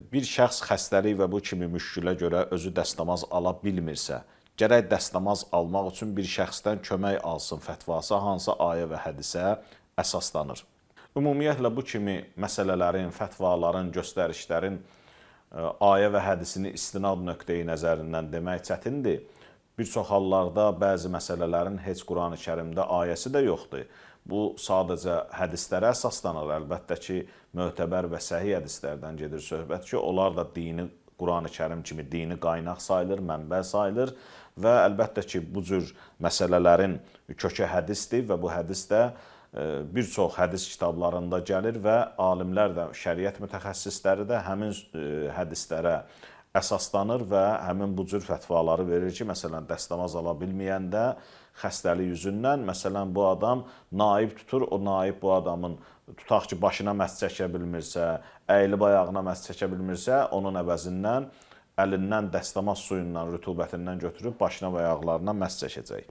Bir şəxs xəstəlik və bu kimi müşkülə görə özü dəstəmaz ala bilmirsə, gərək dəstəmaz almaq üçün bir şəxsdən kömək alsın fətvası hansı ayə və hədisə əsaslanır? Ümumiyyətlə bu kimi məsələlərin, fətvaların, göstərişlərin ayə və hədisini istinad nöqteyi nəzərindən demək çətindir. Bir çox hallarda bəzi məsələlərin heç Qurani-Kərimdə ayəsi də yoxdur. Bu sadəcə hədislərə əsaslanır. Əlbəttə ki, mötəbər və səhih hədislərdən gedir söhbət ki, onlar da dini Qurani-Kərim kimi dini qaynaq sayılır, mənbə sayılır və əlbəttə ki, bu cür məsələlərin kökü hədisdir və bu hədis də bir çox hədis kitablarında gəlir və alimlər də, şəriət mütəxəssisləri də həmin hədislərə əsaslanır və həmin bu cür fətvaları verir ki, məsələn, dəstəmaz ala bilməyəndə xəstəlik yüzündən, məsələn, bu adam naib tutur, o naib bu adamın, tutaq ki, başına məs çəkə bilmirsə, əyilib ayağına məs çəkə bilmirsə, onun əvəzindən əlindən dəstəmaz suyundan, rütubətindən götürüb başına və ayaqlarına məs çəkəcək.